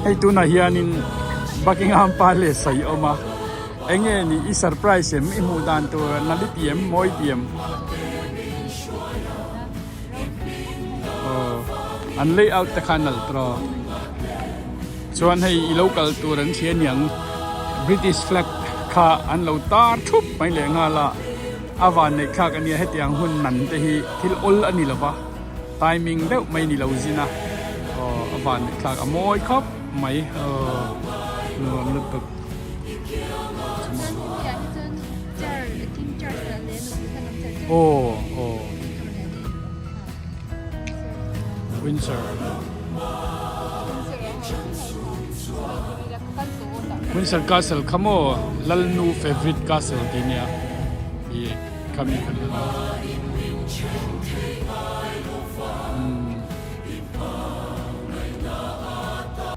Hei tunah hianin Buckingham Palace a i awm a, enge ni i surprise em i hmuh dan tur nali ti em mawi ti em? Aw an layout te kha a nalh tawh a, chuan hei i lo kal tur an hria aniang British flag kha an lo tar thup mai leh nghal a, a van neih thlak ania hetiang hun nan te hi thil awl a ni lova. Timing deuh mai ni lo zin a aw a van thlak a mawi khawp mai aw nuam lutuk. Aw aw Windsor Windsor Castle kha maw Lalnu favourite castle tih nia ih khami kha.